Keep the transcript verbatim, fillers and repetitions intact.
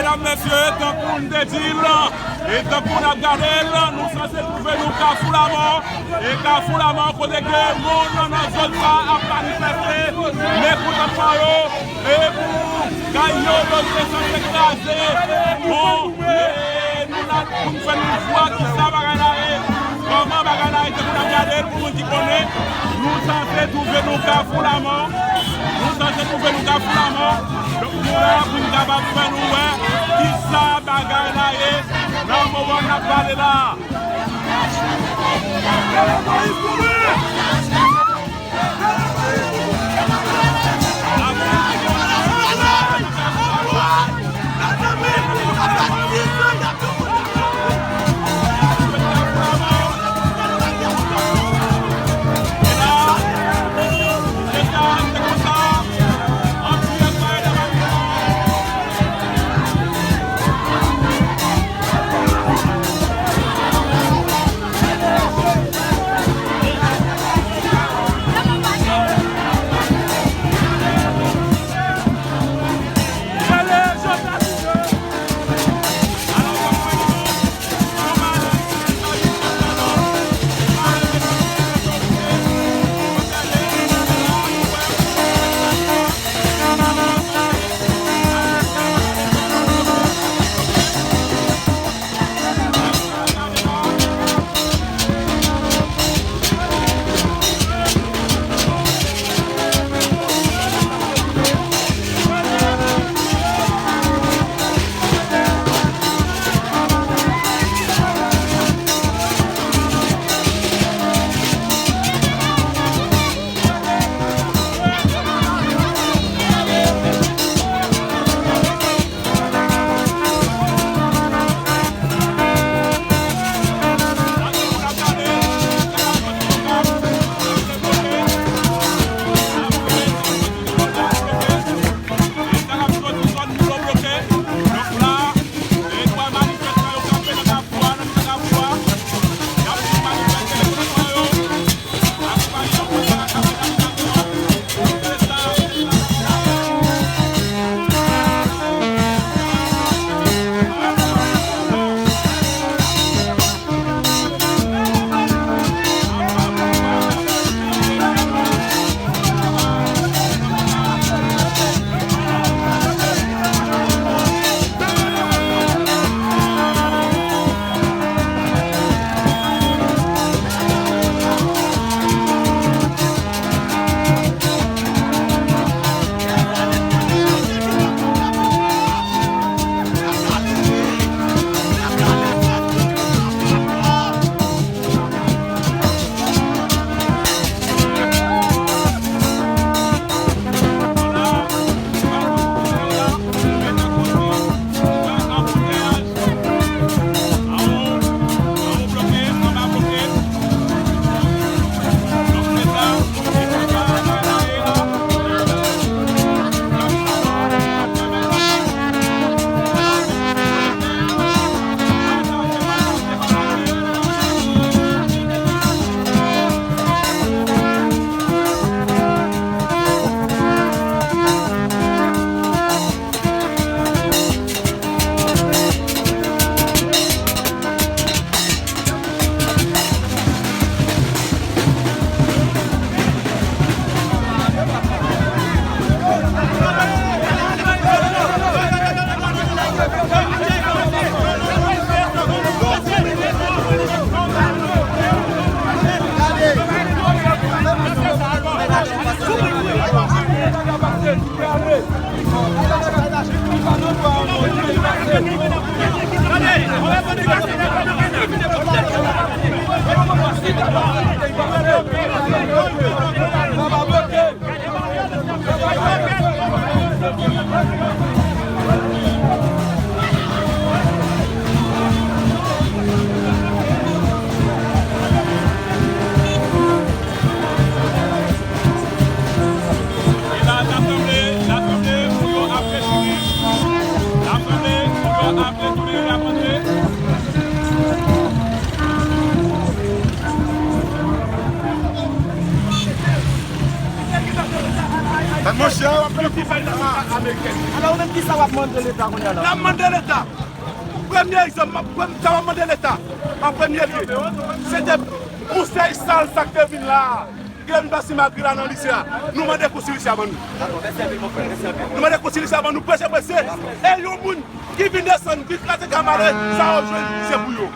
Medam, mesye, tankou n te di l, e tankou n ap gade l, nou sanse twouve nou Kafou Lamò. E Kafou Lamò, kote ke moun nan zòn sa ap manifeste, mekontantman yo, e pou kay yo, yo te sanse kraze. Bon, e nou la pou n fè nou vwa kisa bagay la ye, kòman bagay la ye, tankou n ap gade l, pou moun ki konnen, nou sanse twouve nou Kafou Lamò. Nou sanse twouve nou Kafou Lamò. Donk, nou la pou n kapab fè nou wè kisa bagay la ye nan moman n ap pale la. E la, n ap sanble, n ap sanble pou yo ap retounen. N ap sanble pou yo ap retounen, n ap sanble. Monchè, w ap fè ti fè sa. Alò, ou menm, kisa w ap mande Leta kounye a la? N ap mande Leta. Premye egzanp, m ap, prem-, sa m ap mande Leta, an premye lye, se te konsèy sal sa k te vin la a, ki te vin pase malgre la nan lise a. Nou mande konstitisyon a ban nou. Nou mande konstitisyon a ban nou, prese, prese. E yon moun ki vin desann, ki kraze kay malere, sa yo jwenn, se pou yo.